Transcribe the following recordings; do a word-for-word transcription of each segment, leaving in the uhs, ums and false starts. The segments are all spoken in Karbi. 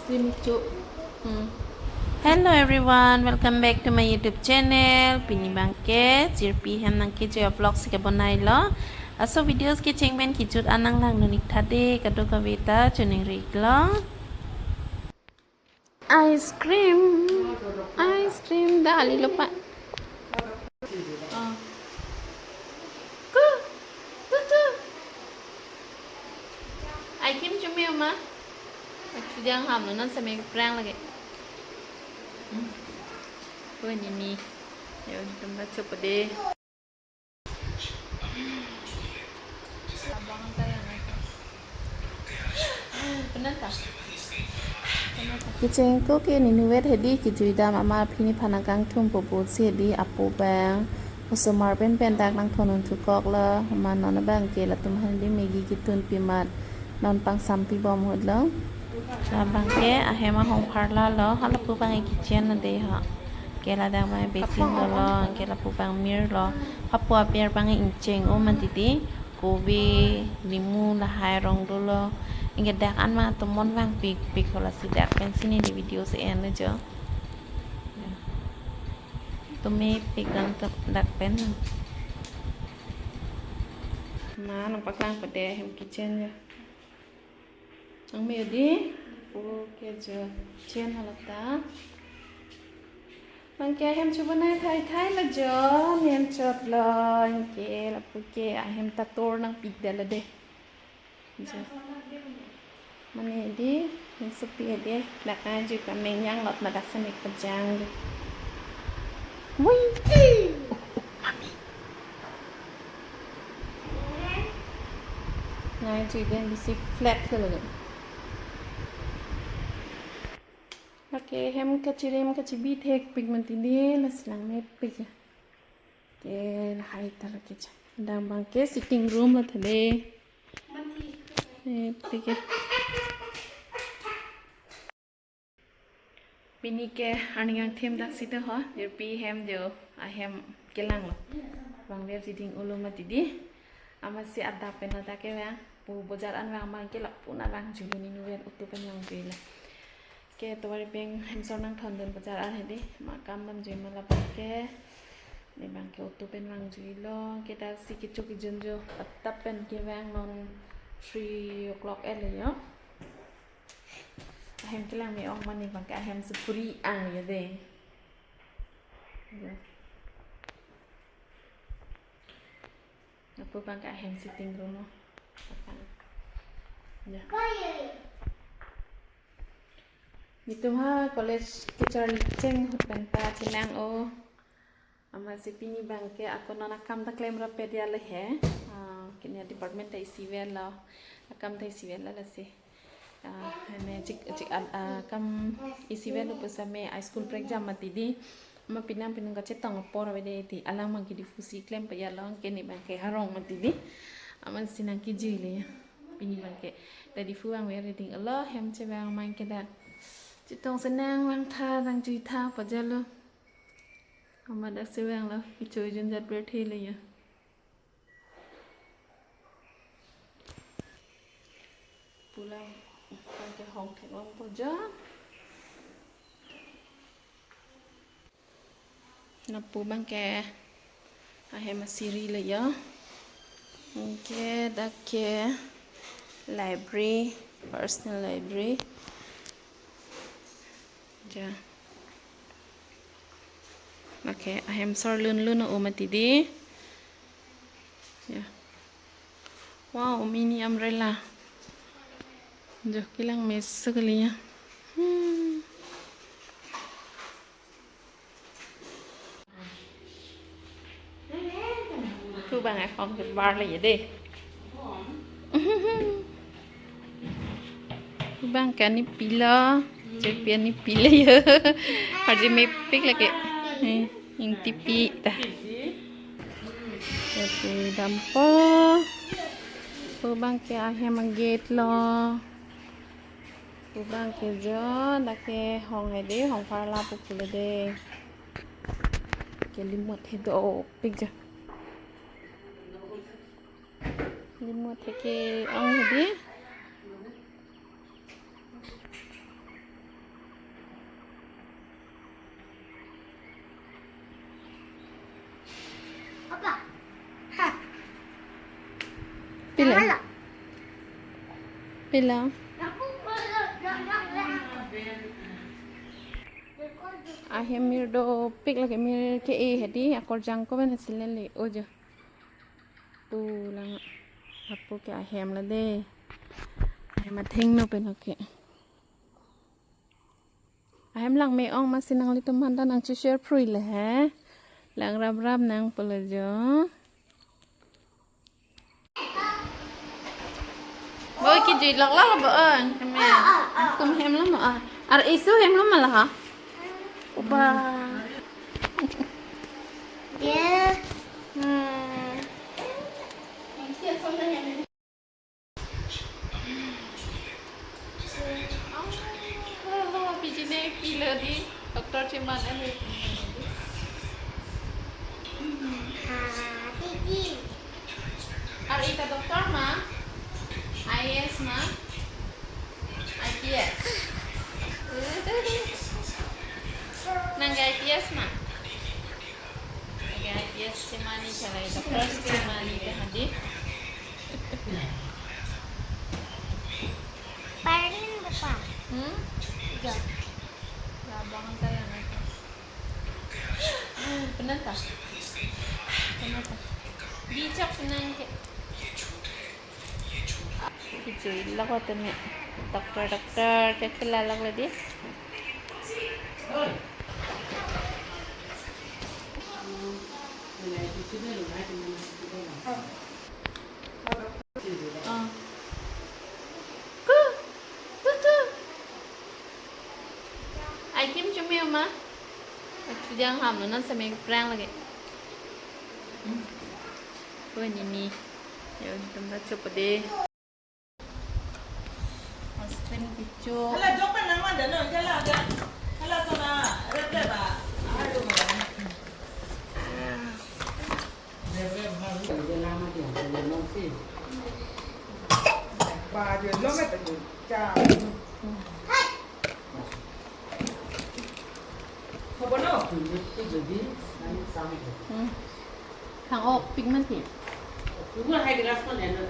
Sini, Cuk. Hmm. Hello everyone, welcome back to my YouTube channel. Pini abangke jirpi hem nangkejoi a-vlog si kebonailo. Laso videos kecheng pen kejut an nanglangdun-ik tha dei, kadokave ta choningri-iklo. Ice cream. Ice cream da ali lo pa. Ah. Ku. Ku, ku. Ice cream chome ma. Chojang ham lo, non seme prank lagi. Hmm. Ko nini. Yo, tum ba chop dei. Kecheng ako ke nini vet hedi, kejui dam amat pini aphan nangkangthum po pusi hedi apo abang osomar pen pen dak nangthondun thukoklo, amat non abangke latum aphan hedi Maggi ketun pi amat non pangsampi bom ahut lo. Labangke ahem ahong pharla lo, halapu abang kitchen lo dei ho. Ke ladak abang basin dolo, ke lapu abang mirror lo. Hapu aper abang ingcheng-o mati dei. Kove, limu lahai arong dolo. Anke dak an ma tomon vangpikpik ho, lasi dak pensi neli video si enlo jo. Tomepik dam dak pen. Ma nangpaklang pade hem kitchen jo. Nangme dei. Oke jo. Chen halata. Abangke ahem chobonai thai thailo jo. Nen chotlo. Anke lapu ke ahem ta tor nangpidetlo dei. Jo. Mane dei, nangsopi dei. Dak ajui pamenjang lot ma dak seme pajang dei. Woi. Mami. Nai jui den bisi flat ke lagi. Lake hem kachirem kachibi thekpik mati dei, lasi nangmepik. Ke lahai ta lake cha. Dak abangke sitting room lo tha dei. Mepik. Pini ke arni angthim dak sita ho, jirpi hem jo, ahem kelanglo. Bang ver jiding ulo mati dei. Amatsi adap pen ta kevang, pu bojar an vang abangke lapu na vangjuilo, nini vet auto pen vangjuilo. Ke tovar pen hemsor nangthondun bojar an hedi, ma kam damjui ma labangke. Neli abangke auto pen vangjuilo, ke daksi kecho kejun jo, patap pen kevang non three o'clock et lo jo. Ahem kelang me-ong mane abangke ahem si puri ang jo dei. Jo. Lapu abangke ahem sitting room lo. Jo. Netum ha college kecharli cheng ahut pen ta chenang-o. Amatsi pini abangke ako non akam ta klemrap pede le he. Ah, kini department ta isivetlo. Akam ta isivetlo lasi. Ah, ane chik chik ad-, ah, akam isivetlo pusitame a-school prekjam mati dei. Amat pinang pinang kachetong apor ave dei ti. Alang abangke Diphu si klem pajalo, anke neli abangke arong mati dei. Amatsi nangkejuilo jo. Pini abangke. Dak Diphu vangver ding lo, hem chevang abangke dak. Chetong senang vangtha, nangjuitha pajalo. Amat dak chevanglo, kecho junjat birthday lo jo. Pulang, abangke hong thek-ong po jo. Lapu abangke ahem asiri lo jo. Anke dak ke library, personal library. Jo. Lake ahem sor lunlun-o mati dei. Jo. Wow, mini umbrella. Jo, kelang mesa kali jo. Hmm. Thu abang akhong kebar le jo dei. Thu abangke anipilo, jirpi anipilo jo. Arje mepik lake. Eh, ingtipi ta. Jirpi dampo. Thu abangke ahem agate lo. Thu abangke jo, dak ke hong hedi, hong pharla pu pulo dei. Ke limot he dopik jo. Limot he ke-ong hedi. Pila? Pila? Ahem mir dopik lake, mir ke-e hedi, akorjang ko pen hasi lele. Ojo. Pu lang. Apo ke ahem la de. Ahem athengno pen oke. Ahem lang me-ong, masi nanglitum aphan ta nangcheshare phrui le he. Lang rap rap nang pulo jo. Bo kejui lok lok bo, eh, keme. Kum hem lo ma, ah. Ar isu hem lo ma la ha? Uba. Ya. Hmm. Oh, pijine pilo di, doctor cheman anu. Ah, tiji. Ar ita doctor ma? I A S ma? I P S. Nang I P S ma? Nang I P S cheman ni, chalai doctor cheman ni ke hadi. Parin bapa. Hmm? Jo. Labang ta yang itu. Penang ta? Penang ta? Bijak penang ke. Kejui lok teme. Doctor, doctor, ke khela lok le di. Ah. Ku, ku, ku. Ai kim chumi ma? Chujang ham lo, non seme prank lagi. Hmm. Ko nini. Yo, tempat coba deh. Ice cream kecho. Hala jok pen nang manda no, hala ada. Hala sona red red ba. Aduh. Ba, dia long eh, tadi. Cha. Hobo no? Itu jadi, nanti sama. Hmm. Hang-ok pigment ya? Cuma hai gelas pun enak.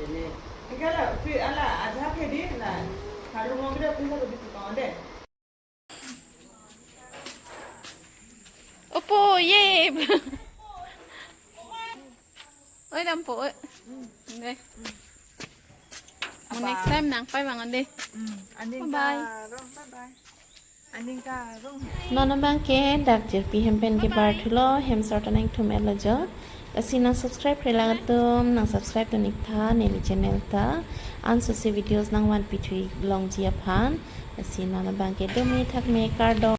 Ini. Enggak lah, free ala aja ke di, nah. Kalau mau kita pindah lebih tukang deh. Opo, ye. Oi, dampo, oi. Deh. Mo next time nangpai bang deh. Hmm, aning Bye-bye. Karong, bye-bye. Aning karong. Non abang ke dak jirpi hem pen kebar thulo, hem sor ta nangtum etlo jo. Lasi nang subscribe re lang atum, nang subscribe dun ik tha neli channel ta. Ansose videos nangvanpi thu ik longji aphan. Lasi non abang ke dome thakme, kardom.